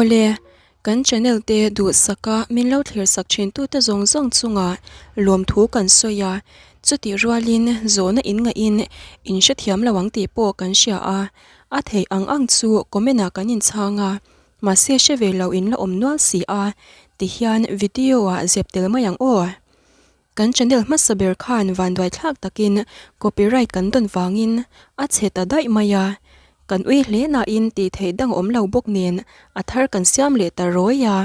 Awle, kan channel te duhsaka min lo thlirsak thintute zawng zawng chungah lawmthu kan sawi a, chutih rualin zawhna inngaihin in hrethiam lo ang tih pawh kan hria a, a theih ang ang chu comment ah kan inchhang a, mahse hre ve lo in la awm nual si a, tihian video ah zep tel mai ang aw. Kan channel hmasa ber khan vanduai thlak takin copyright kan dawn vangin a chhe ta daih mai a, kan ui hle nain tih theih dang awm lo bawk nen a thar kan siam leh ta rawi a.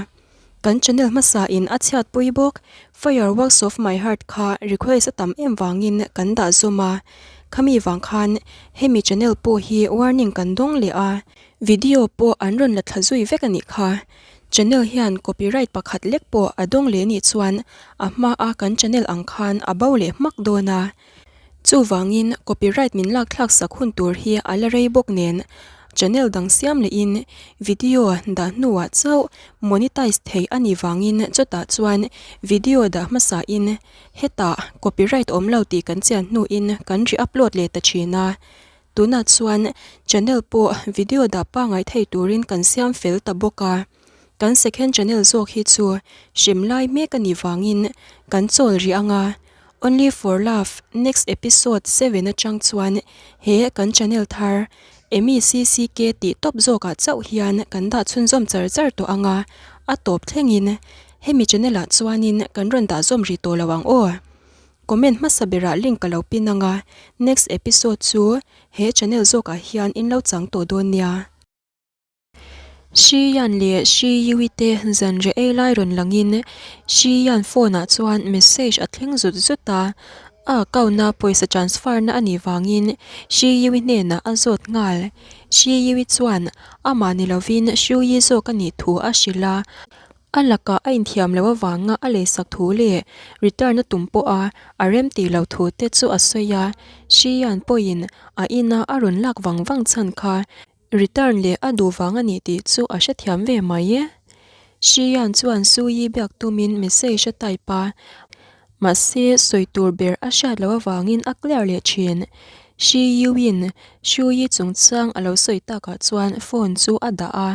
Kan channel hmasa in a chhiat pui bawk, Fireworks of my heart kha request a tam em vangin kan dah zawm a, khami vang khan hemi channel pawh hi warning kan dawng leh a, video pawh an rawn la thla zui vek a nih kha. Channel hian copyright pakhat lek pawh a dawng leh nih chuan a hma a kan channel ang khan a bo leh hmak dawn a. Chuvangin copyright min lak thlak sak hun tur hi a la rei bawk nen channel dang siam lehin video dah hnuah chauh monetize theih a nih vangin chutah chuan video dah hmasa in hetah copyright awm lo tih kan chian hnuin kan re-upload leh ta thin a. Tunah chuan channel pawh video dah pangai thei turin kan siam fel ta bawk a, kan second channel zawk hi chu hrim lai mek a nih vangin kan chawl rih ang a, Only for Love next episode seven atang chuan he kan channel thar Emy CCK tih tawp zawkah chauh hian kan dah chhunzawm char char tawh ang a, a tawp thlengin hemi channel ah chuanin kan rawn dah zawm rih tawh lo ang aw. Comment hmasa berah link ka lo pin ang a, next episode chu he channel zawkah hian in lo chang tawh dawn nia. Shi Yan leh Shi Yui te zanriah ei lai rawn langin Shi Yan phone ah chuan message a thleng zut zut a, a account a pawisa transfer na a nih vangin Shi Yui hnenah a zawt nghal. Shi Yui chuan amah ni lovin Shu Yi zawk a nih thu a hrilh a, A lakah a inthiam loh avanga a leisak thu leh return a tum pawha a rem tih loh thu te chu a sawi a, Shiyan pawhin a ina a rawn lak vang vang chhan kha return leh a duh vang a ni tih chu a hrethiam ve mai e. Shiyan chuan Suyi biak tumin message a type a, mahse sawi tur ber a hriat loh avangin a clear leh thin. Shi Yuin Shuyi chungchang a lo sawi takah chuan phone chu a dah a.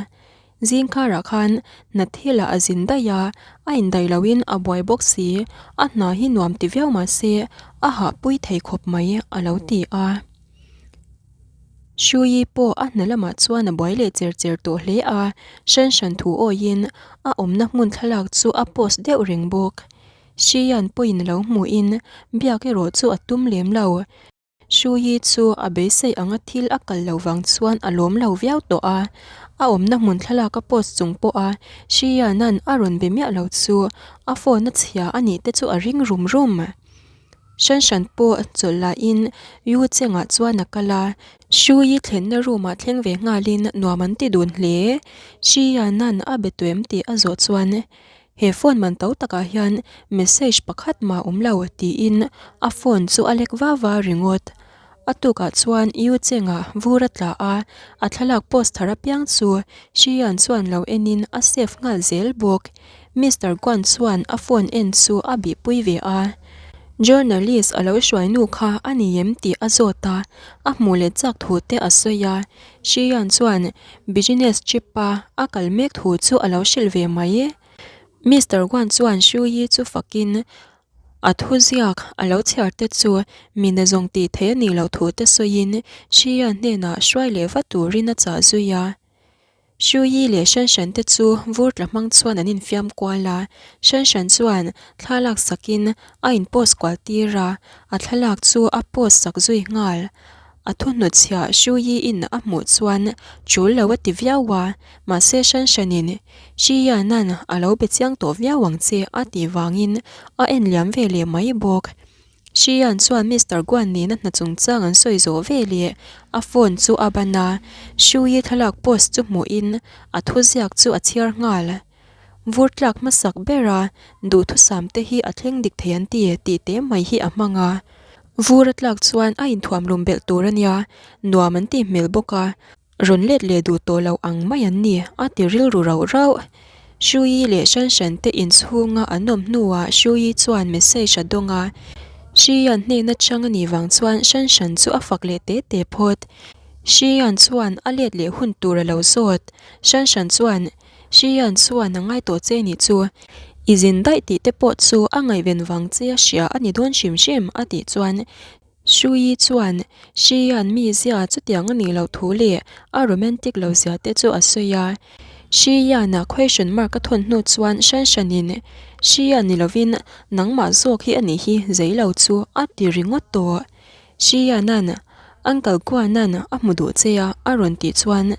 Zingkarah khan Nathilah a zin daih a, a indaih loin a buai bawk si, a hna hi nuam ti viau mah se a hahpui thei khawp mai a lo ti a. Shuyi pawh a hna lamah chuan a buai leh cher cher tawh hle a, hran hran thu awiin a awmna hmun thlalak chu a post deuh reng bawk. Shiyan pawhin a lo hmuhin biak erawh chu a tum lem lo. Shuyi chu a beisei anga thil a kal lo vang chuan a lawm lo viau tawh a, a awmna hmun thlalak a post chung pawha Shiyan-a'n a rawn be miah lo chu a phone a chhia a nih te chu a ring rum rum. Hran hran pawh chawlh lahin Yu Cheng-ah chuan a kal a, Shuyi thlenna room-ah thleng ve nghalin nuam an ti dun hle. Shiyan-a'n a be tuem tih a zawh chuan He phone man to takah hian message pakhat mah awm lo tiin a phone chu a lek va va ringawt. A tukah chuan Yu Cheng-a vur a tla a, a thlalak post thar apiang chu Shiyan chuan lo enin a save nghal zel bawk. Mister Guan chuan a phone en chu a bihpui ve a. Journalist a lo hruai nu kha a ni em tih a zawt a, a hmuh leh chak thu te a sawi a. Shiyan chuan Business trip a a kal mek thu chu a lo hrilh ve mai. Mister Guan chuan Shu Yi chu fakin a thuziak a lo chhiar te chu mina zawng tih theih a nih loh thu te sawiin Shi Yan hnenah hruai leh va turin a chah zui a. Shu Yi leh Shan Shan te chu vur tla hmang chuan an infiam kual a, Shan Shan chuan thla lak sakin a in post kual tir a, a thlalak chu a post sak zui nghal. A thuhnawtchhiah Shu Yi-in a hmuh chuan tul lo a ti viau a, mahse hran hranin Shi Yan-a'n a lo be chiang tawh viau ang che a tih vangin a en liam ve leh mai bawk. Shi Yan chuan Mister Guan nena hna chungchang an sawi zawh ve leh a phone chu a ban a, Shu Yi thlalak post chu hmuhin a thuziak chu a chhiar nghal. Vur tlak hmasak bera duhthusam te hi a thleng dik thei an ti tih te mai hi a hmang a. Vur a tlak chuan a inthuam lum belh tur a nia, nuam an tih hmel bawk a, rawn let leh duh tawh lo ang mai an ni a ti rilru rauh rauh. Shuyi leh Shan Shan te inchhunga an awm hnuah Shuyi chuan message a dawng a, Shiyan hnehna chang a nih vang chuan Shan Shan chu a fak leh te te phawt. Shiyan chuan a let leh hun tur a lo zawt. Shan Shan chuan. Shiyan chuan a ngai tawh che nih chu. I zin daih tih te pawh chu a ngaihven vang che a hria a ni dawn hrim hrim a tih chuan Shuyi chuan Shiyan mizia chutiang a nih loh thu leh a romantic lo zia te chu a sawi a. Shiyan-a question mark a thawn hnu chuan hran hranin Shiyan ni lovin nangmah zawk hi a nih hi zei lo chu a ti ringawt tawh. Shiyan-a'n Uncle Guan-a'n a hmu duh che a a rawn tih chuan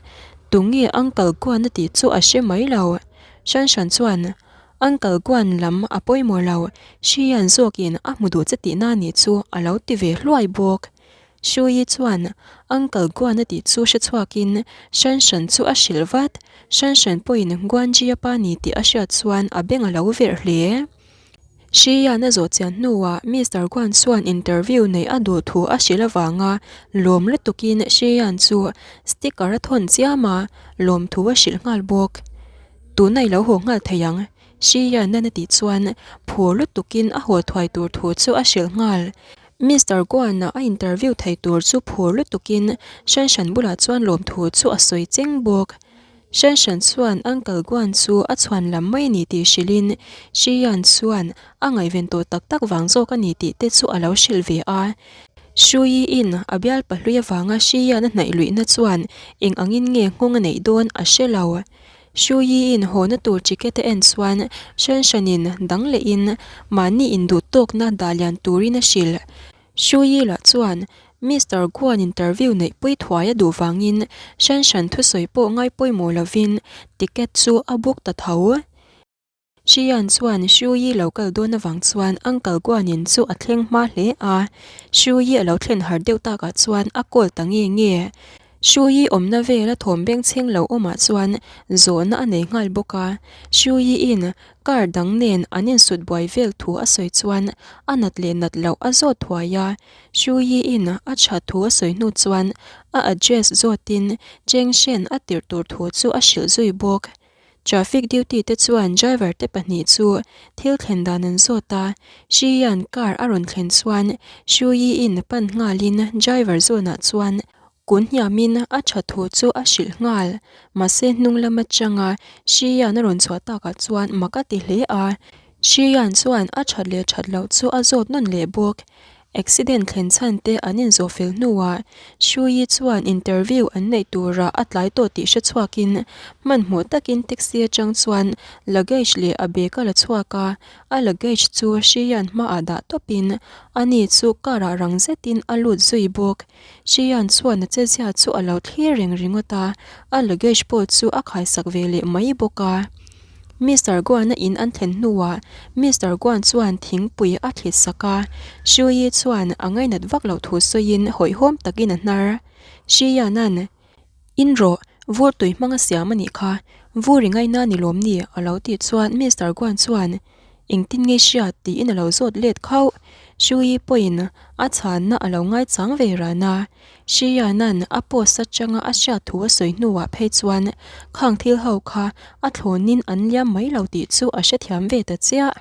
tunge Uncle Guan-a tih chu a hre mai lo. Hran hran chuan Uncle Guan lam a pawimawh lo, Shiyan zawkin a hmu duh che tihna nih chu a lo ti ve hluai bawk. Shuyi chuan Uncle Guan a tih chu hre chhuakin Shan Shan chu a hrilh vat. Shan Shan pawhin Guanji-a pa ni tih a hriat chuan a beng a lo verh hle. Shiyan a zawh chian hnuah Mister Guan chuan interview neih a duh thu a hrilh avanga lawm lutukin Shiyan chu sticker a thawn chiam a, lawmthu a hrilh nghal bawk. Tuna i lo haw nghal thei ang, Shiyan-an a tih chuan phur lutukin a haw thuai tur thu chu a hrilh nghal. Mister Guan-a a interview thei tur chu phur lutukin Shan Shan bulah chuan lawmthu chu a sawi cheng bawk. Shan Shan chuan Uncle Guan chu a chhuan lam mai a ni tih hrilhin Shiyan chuan a ngaihven tawh tak tak vang zawk a ni tih te chu a lo hrilh ve a. Shuyi-in a bial pahlui avanga Shiyan-a hnaih luihna chuan eng angin nge nghawng a neih dawn a hre lo. Shuyi-in hawna tur ticket a en chuan Shanshan-in dang lehin mahni induh tawkna dah lian turin a hrilh. Shuyi lah chuan Mister Guan interview neih pui thuai a duh vangin Shanshan thusawi pawh ngai pawimawh lovin ticket chu a book ta tho. Xian chuan Shuyi lo kal dawn avang chuan Uncle Guanin chu a thleng hma hle a, Shuyi a lo thlen har deuh takah chuan a call ta nge nge. Shuyi awmna vela thawm bengchheng lo awmah chuan zawhna a nei nghal bawk a, Shuyi in car dang nen an insut buai vel thu a sawi chuan a nat leh nat loh a zawt thuai a, Shuyi in a tha thu a sawi hnu chuan a address zawtin Cheng Shen a tirh tur thu chu a hrilh zui bawk. Traffic duty te chuan driver te pahnih chu thil thlen dan an zawt a, Xiyan car a rawn thlen chuan Shuyi-in pan nghalin driver zawnah chuan kun hniamin a tha thu chu a hrilh nghal. Mahse hnung lam atanga Xiyan a rawn chhuah takah chuan mak a ti hle a, Xiyan chuan a that leh that loh chu a zawt nawn leh bawk. Accident thlen chhan te an inzawh fel hnuah Shuyi chuan interview an neih turah a tlai tawh tih hre chhuakin hmanhmawh takin taxi atang chuan luggage leh a bag a la chhuak a, a luggage chu Shiyan hmaah dah tawpin ani chu car ah rang zetin a lut zui bawk. Shiyan chuan a chezia chu a lo thlir reng ringawt a, a luggage pawh chu a khaisak ve leh mai bawk a. Mister Guan-a in an thlen hnuah Mister Guan chuan thingpui a thlit sak a, Shuyi chuan a ngainat vak loh thu sawiin hawihhawm takin a hnar. Shiyan-a'n, In rawh, vur tui hmanga siam a nih kha, vur i ngaina ni lawm ni? a lo tih chuan Mister Guan chuan, Engtin nge hriat? tiin a lo zawt let khauh. Shuyi pawhin a chhanna a lo ngaichang ve ran a. Shiyan-a'n a post atanga a hriat thu a sawi hnuah phei chuan khang thil ho kha a thlawnin an liam mai lo tih chu a hrethiam ve ta chiah.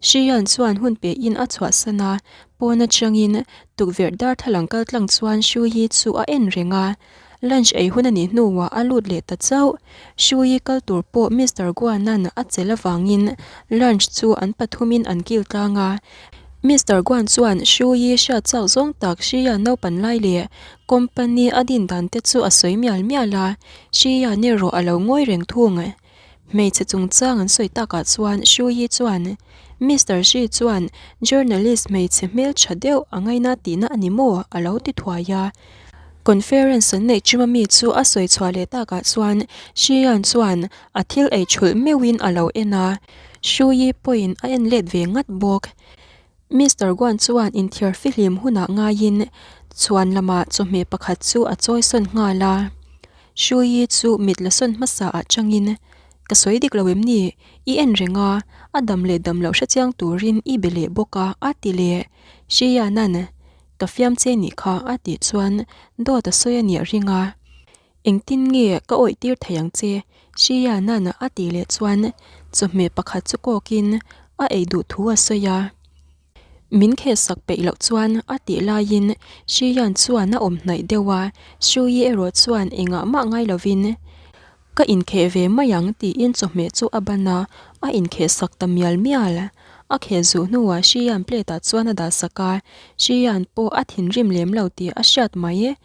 Shiyan chuan hun pehin a chhuahsan a, pawn atangin tukverh darthlalang kal tlang chuan Shuyi chu a en reng a. Lunch ei hun a nih hnuah a lut leh ta chauh. Shuyi kal tur pawh Mister Guan-a'n a chelh avangin lunch chu an pathumin an kil tlang a. Mister Guan chuan Shuyi hriat chak zawng tak Shiya naupan lai leh company a din dan te chu a sawi mial mial a, Shiya erawh a lo ngawi reng thung. Hmeichhe chungchang an sawi takah chuan Shuyi chuan, Mister Shi chuan journalist hmeichhe hmeltha deuh a ngaina tihna a ni maw? a lo ti thuai a. Conference an neih ṭhim ami chu a sawi chhuah leh takah chuan Shiyan chuan a thil ei thulh meuhin a lo en a, Shuyi pawhin a en let ve ngat bawk. Mister Guan chuan inthiar fihlim hunah ngaiin chhuan lamah chawhmeh pakhat chu a chawi sawn nghal a. Shuyi chu mit la sawn hmasa ah changin, Ka sawi dik lo em ni? I en reng a, a dam leh dam loh hrechiang turin i be leh bawk a, a ti leh. Shiyanan, Ka fiam che nih kha, a tih chuan dawt a sawi a nih a ring a. Engtin nge ka awih tir thei ang che? Shiyanan a tih leh chuan chawhmeh pakhat chu kawkin a ei duh thu a sawi a. Min kheh sak peih loh chuan a tih laiin Shiyan chuan a awm hnaih deuh a, Shuyi erawh chuan engah mah ngai lovin. Ka inkheh ve mai ang tiin chawhmeh chu a ban a, a inkheh sak ta mial mial. A kheh zuh hnuah Shiyan plate ah chuan a dah sak a, Shiyan pawh a thinrim lem lo tih a hriat mai.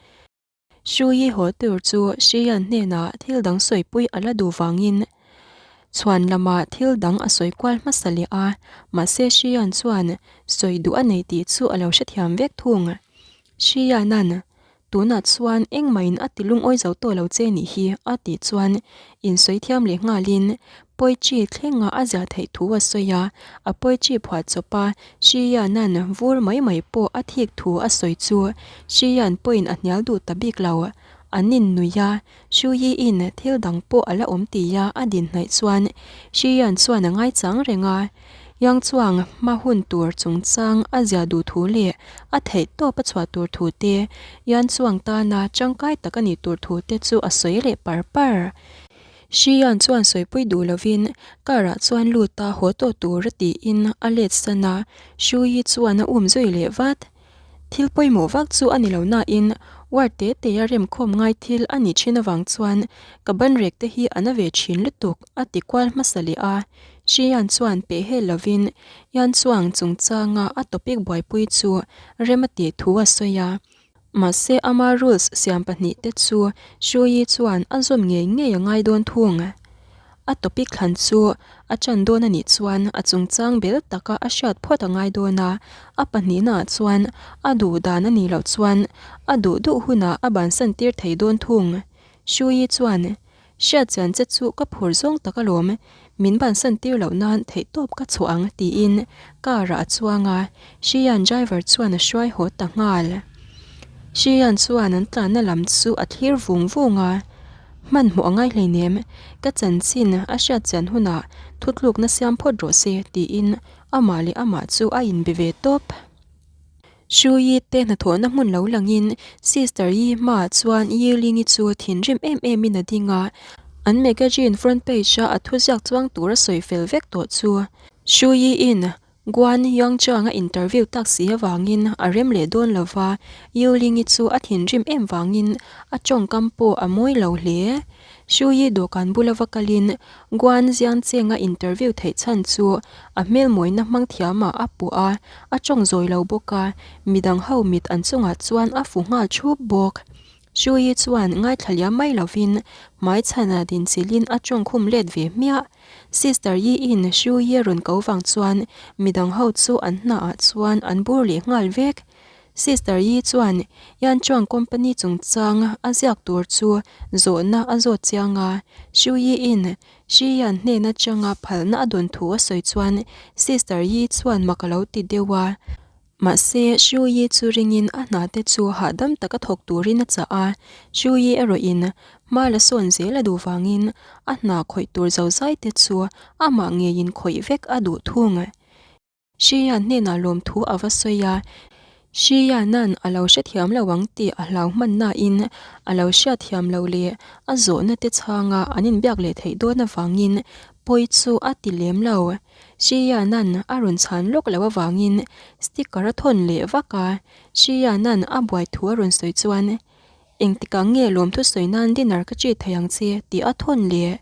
Shuyi haw tur chu Shiyan hnenah thil dang sawipui a la duh vangin chhuan lamah thil dang a sawi kual hmasa leh a, mahse Shiyan chuan sawi duh a nei tih chu a lo hrethiam vek thung. Shiyanan Tunah chuan engmahin a ti lungawi zo tawh lo che nih hi a tih chuan insawi thiam leh nghalin poetry thlenga a ziah theih thu a sawi a, a poetry phuah chawp a Shiyan-a'n vur mai mai pawh a thik thu a sawi chu Shiyan pawhin a hnial duh ta bik lo. An innuih a, Shuyi-in thil dang pawh a la awm tia a din hnaih chuan Shiyan chuan a ngaichang reng a. Yang chuang hma hun tur chungchang a ziah duh thu leh a theih tawp a chhuah tur thu te, Yan chuang tana tangkai tak a nih tur thu te chu a sawi leh par par. Shi Yan chuan sawipui duh lovin car ah chuan lut a haw tawh tur a tiin a let san a, Shu Yi chuan a um zui leh vat. Thil pawimawh vak chu a ni lo nain ward te te a remkhawm ngai thil a nih thin avang chuan ka ban rek te hi a na ve thin lutuk a ti kual hmasa leh a. Xian chuan peh hel lovin Yan Chuang chungchanga a topic buaipui chu rem a tih thu a sawi a. Mahse ama rules siam pahnihte chu Shuyi chuan a zawm ngei ngei a ngai dawn thung. A topic thlan chu a ṭan dawn a nih chuan a chungchang bel taka a hriat phawt a ngai dawn a, a pahnihnaah chuan a duh dan a nih loh chuan a duh duh hunah a bansan tir thei dawn thung. Shuyi chuan, Hriat chian che chu ka phur zawng tak alawm, min bansan tir loh nan theihtawp ka chhuah ang tiin car ah a chuang a, Shiyan driver chuan a hruai haw ta nghal. Shiyan chuan an tlanna lam chu a thlir vung vung a. Hmanhmawh a ngai hleinem, ka chanchin a hriat chian hunah thutlukna siam phawt rawh se tiin amah leh amah chu a inbe ve tawp. Shuyi te hnathawhna hmun lo langin Sister Yi hmaah chuan Yi Lingi chu thinrim em emin a ding a, an magazine front page-a a thuziak chuang tur a sawi fel vek tawh chu Shuyi-in Guan Yangchang a interview tak si avangin a rem leh dawn lo va, Yu Ling-i chu a thinrim em vangin a tawngkam pawh a mawi lo hle. Shu Yi dawhkan bula va kalin Guan Jiangcheng a interview theih chhan chu a hmelmawina hmang thiamah a puh a, a tawng zawi lo bawk a, midang ho mit an chungah chuan a fu nghal thup bawk. Shu Yi chuan ngaithla liam mai lovin hmaichhana dinchilhin a tawngkhum let ve hmiah. Sister Yi in Shu Yi a rawn ko vang chuan midang ho chu an hna ah chuan an bur leh nghal vek. Sister Yi chuan Yan Chuang company chungchang a ziak tur chu zawhna a zawt chiang a, Shu Yi in Shi Yan hnen atanga phalna a dawn thu a sawi chuan Sister Yi chuan mak a lo ti deuh a. Mahse, Shu Yi chu ringin a hna te chu hahdam taka thawk turin a chah a, Shu Yi erawhin hma la sawn zel a duh vangin a hna khawih tur zozai te chu amah ngeiin khawih vek a duh thung. Shi Yan hnenah lawmthu a va sawi a, Shi Yanan a lo hrethiam lo ang tih a hlau hman nain a lo hriatthiam loh leh a zawhna te chhanga an inbiak leh theih dawn avangin pawi chu a ti lem lo. Shiyanan a rawn chhan lawk loh avangin sticker a thawn leh vak a, Shiyanan a buai thu a rawn sawi chuan, Engtikah nge lawmthu sawi nan dinner ka treat thei ang che? tih a thawn leh.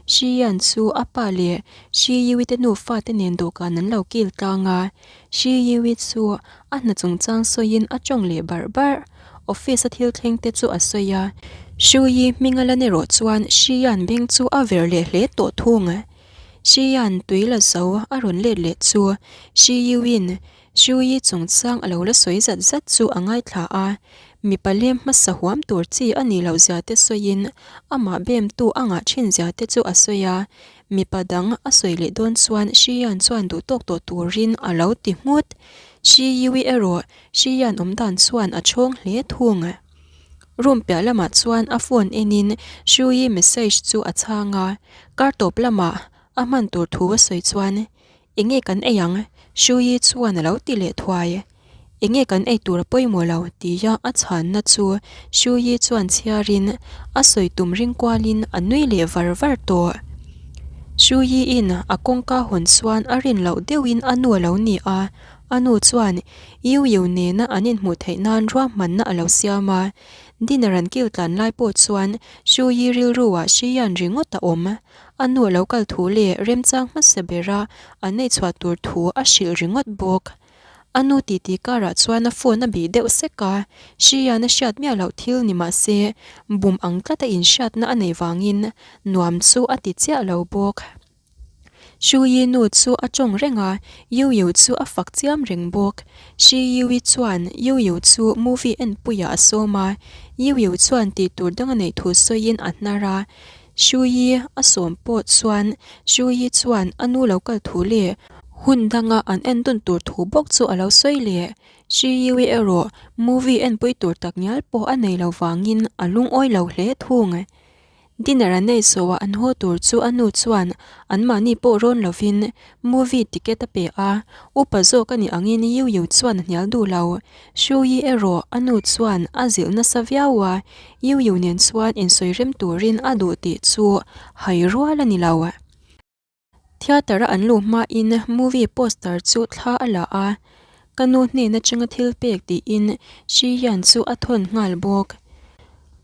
Shiyan chu a pa leh Shiyui te nufa te nen dawhkan an lo kil tlang a, Shiyui chu a hna chungchang sawiin a tawng leh barh barh. Office a thil thleng te chu a sawi a, Shuyi hming a lan erawh chuan Shiyan beng chu a ver leh hle tawh thung. Xian tui la zo a rawn let leh chu Xi Yuin Xu Yi chungchang a lo la sawi zat zat chu a ngaithla a, mipa lem hmasa huam tur chi a nih loh zia te sawiin amah bemtu a ngah thin zia te chu a sawi a, mipa dang a sawi leh dawn chuan Xian chuan duh tawk tawh turin a lo ti nghut. Xi Yui erawh Xian awmdan chuan a chhawng hle thung. Room piah lamah chuan a phone enin Shuyi message chu a chhang a, kar tawp lamah a hman tur thu a sawi chuan, Enge kan ei ang? Shuyi chuan a lo ti leh thuai. Enge kan ei tur a pawimawh lo? tia a chhanna chu Shuyi chuan chhiarin a sawi tum ring kualin a nui leh var var tawh. Shuyi-in a kawngka hawn chuan a rin loh deuhin a nu a lo ni a, A nu chuan Yu Yu nena an inhmuh theih nan ruahmanna a lo siam a. Dinner an kil tlan lai pawh chuan Shuyi rilru-ah Shiyan ringawt a awm. A nu a lo kal thu leh remchang hmasa bera an nei chhuah tur thu a hrilh ringawt bawk. A nu titi karah chuan a phone a bih deuh sek a, Shiyan a hriat miah loh thil ni mah se bum ang tlata inhriatna a neih vangin nuam chu a ti chiah lo bawk. Shuyi nu chu a tawng reng a, Yu Yu chu a fak chiam reng bawk. Shi Yui chuan Yu Yu chu movie enpuiah a sawm a, Yu Yu chuan tih tur dang a neih thu sawiin a hnar a. Shuyi a sawm pawh chuan Shuyi chuan a nu lo kal thu leh hun danga an en dun tur thu bawk chu a lo sawi leh. Shi Yui erawh movie enpui tur takngial pawh a nei lo vangin a lungawi lo hle thung. Dinner an nei zawhah an haw tur chu a nu chuan anmahni pawh rawn lovin movie ticket a pe a, upa zawk a nih angin Yu Yu chuan a hnial duh lo. Shu Yi erawh a nu chuan a zilh nasa viau a, Yu Yu nen chuan insawi rem turin a duh tih chu hai rual a ni lo. Theatre a an luh hmain movie poster chu thla a la a, ka nu hnen atanga thil pek tiin Shi hian chu a thawn nghal bawk.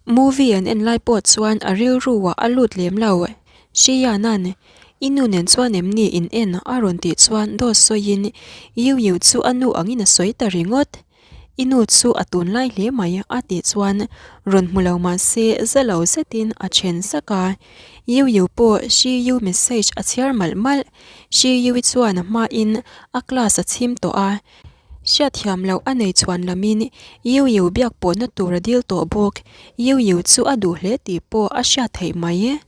Movie an en lai pawh chuan a rilru ah a lut lem lo. Shi hianan I nu nen chuan em ni in en a rawn tih chuan dawt sawiin Yu Yu chu a nu angin a sawi ta ringawt. I nu chu a tunlai hle mai a tih chuan rawn hmu lo mah se za lo zetin a then sak a. Yu Yu pawh Shi Yu message a chhiar malh malh. Shi Yui chuan a hmain a class a chhim tawh a, hriatthiam loh a nei chhuan lamin Yu Yu biak pawhna tur a dil tawh bawk. Yu Yu chu a duh hle tih pawh a hriat theih mai.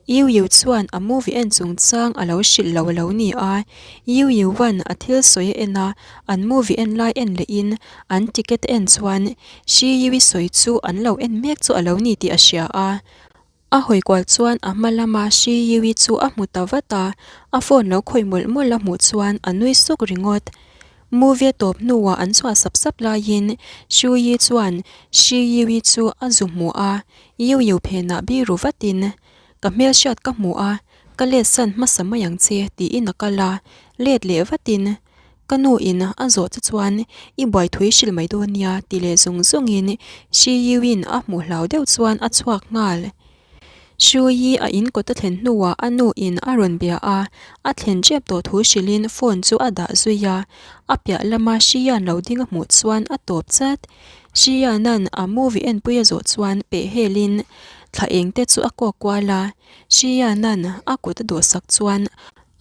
Yu Yu chuan a movie en chungchang a lo hrilh lo a lo ni a, Yu Yuan a thil sawi a en a, an movie en lai en lehin an ticket en chuan Shi Yui sawi chu an lo en mek chu a lo ni tih a hria a. A hawi kual chuan a hma lama Shi Yui chu a hmu ta vat a, a phone lo khawih mawlh mawlh a hmuh chuan a nui suk ringawt. Movie a tawp hnuah an chhuah sap sap laiin Shu Yi chuan Shi Yui chu a zu hmu a, Yu Yu phenah biru vatin, Ka hmelhriat ka hmu a, ka let san hmasa mai ang che tiin a kal a, let leh vatin, Ka nu in a zawh che chuan i buai thui hrilh mai dawn nia ti leh zung zungin Shi Yuin a hmuh hlau deuh chuan a chhuak nghal. Shu Yi a in kawt a thlen hnuah a nu in a rawn bia a, a thlen tep tawh thu hrilhin phone chu a dah zui a, a piah lama Shi Yan lo ding a hmuh chuan a tawp chat. Shi Yan-a'n a movie enpui a zawh chuan peh helin thla eng te chu a kawk kual a, Shi Yan-a'n a kut a dawhsak chuan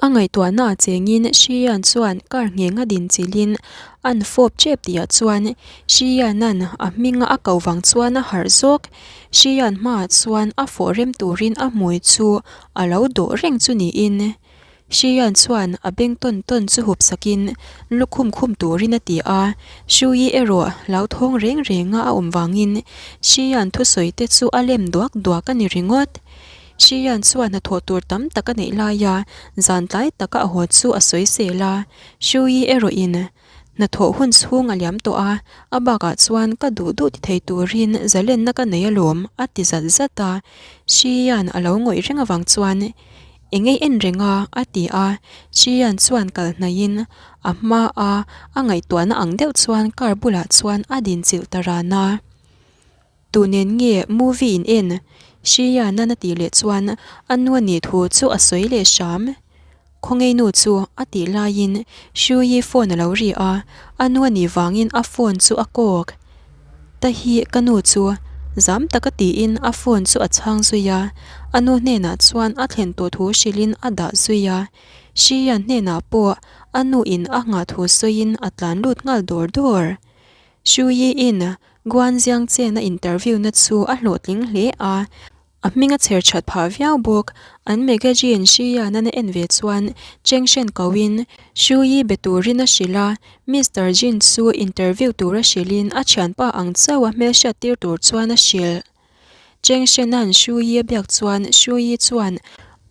A ngaihtuahna a chengin Shi Yan chuan car ngheng a din chilhin an fawp tep tihah chuan Shi Yan-a'n a hminga a koh vang chuan a harh zawk. Shi Yan hmaah chuan a fawh rem turin a hmui chu a lo dawh reng chu niin Shi Yan chuan a beng tawn tawn chu hup sakin lukhum khum turin a ti a. Shu Yi erawh hlauthawng reng renga a awm vangin Shi Yan thusawi te chu a lem duak duak a ni ringawt. Shiyan chuan hnathawh tur tam tak a neih laia zan tlai taka a haw chu a sawi sel a, Shuyi erawhin hnathawh hun chhung a liam tawh a, a bakah chuan ka duh duh ti thei turin zalenna ka nei alawm a ti zat zat a, Shiyan a lo ngawih reng avang chuan Eng ei en reng a? a ti a, Shiyan chuan kal hnaihin a hma a a ngaihtuahna ang deuh chuan car bulah chuan a dinchilh ta ran a. Tu nen nge movie in en? Shiyan-a na tih leh chuan a nu a nih thu chu a sawi leh hram. Khawngei nu chu a tih laiin Shuyi phone a lo ri a, a nu a nih vangin a phone chu a kawk. Ta hi ka nu chu zam taka tiin a phone chu a chhang zui a, a nu hnenah chuan a thlen tawh thu hrilhin a dah zui a. Shiyan hnenah pawh a nu in a nghah thu sawiin a tlan lut nghal dawr dawr. Shuyi-in Guan Ziang Chen a interview na chu a hlawhtling hle a, a hming a chher that phah viau bawk. An magazine Shi Yan-an a en ve chuan Cheng Shen koin Shu Yi be turin a hrilh a, Mister Jin chu interview tura hrilhin a thianpa ang chauh a hmelhriat tir tur chuan a hrilh. Cheng Shen-a'n Shu Yi a biak chuan Shu Yi chuan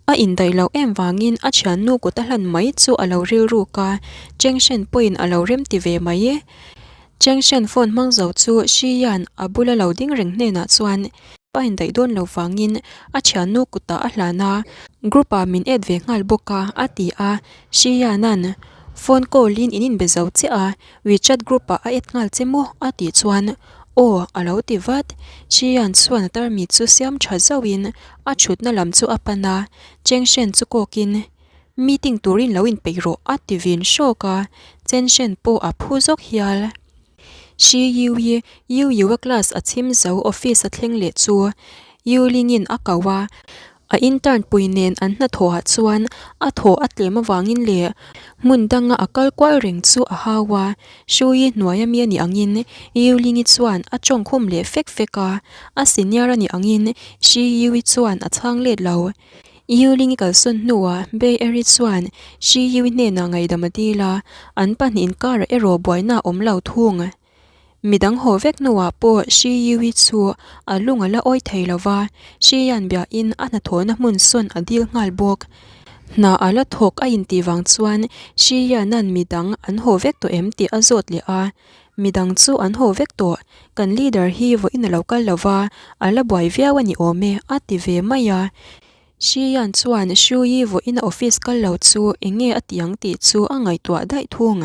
a indaih loh em vangin a thiannu kut a hlan mai chu a lo rilruk a, Cheng Shen pawhin a lo remti ve mai. Cheng Shen phone hmang zo chu Shi Yan a bula lo ding reng hnenah chuan a indaih dawn lo vangin a thiannu kutah a hlan a, group ah min add ve nghal bawk a, a ti a. Shi Yan-a'n phone call in in inbe zo chiah a, WeChat group ah a add nghal che maw? a tih chuan. Aw, a lo ti vat. Xian chuan a tarmit chu siam tha zauhin a thutna lam chu a pan a, Cheng Shen chu kawkin, Meeting turin lo inpeih rawh a ti vin hrawk a, Chen Shen pawh a phu zawk hial. Xi Yu hi Yu Yu a class a chhim zo office a thleng leh chu Yu Ling-in a ko a, a intern pui nen an hnathawhah chuan a thaw a tlem avangin leh hmun danga a kal kual reng chu a hau a, Xu Yi hnuaia mi a nih angin Yu Ling-i chuan a tawngkhum leh fek fek a, a senior a nih angin Xi Yu-i chuan a chhang let lo. Yu Ling-i kalsawn hnuah Bei Eri chuan Shi Yui hnenah ngaihdam a dil a, an pahnih inkarah erawh buaina a awm lo thung. Midang haw vek hnuah pawh Shi Yui chu a lung a la awi thei lo va, Shi Yan biahin a hnathawhna hmun sawn a dil nghal bawk. Hna a la thawk a intih vang chuan Shi Yan-a'n midang an haw vek tawh em tih a zawt leh a, Midang chu an haw vek tawh, kan leader hi vawiin a lo kal lo va, a la buai viau a ni awm e, a ti ve mai a. Xiyan chuan Shuyi vawiin a office kal lo chu eng nge a ti ang tih chu a ngaihtuah daih thung.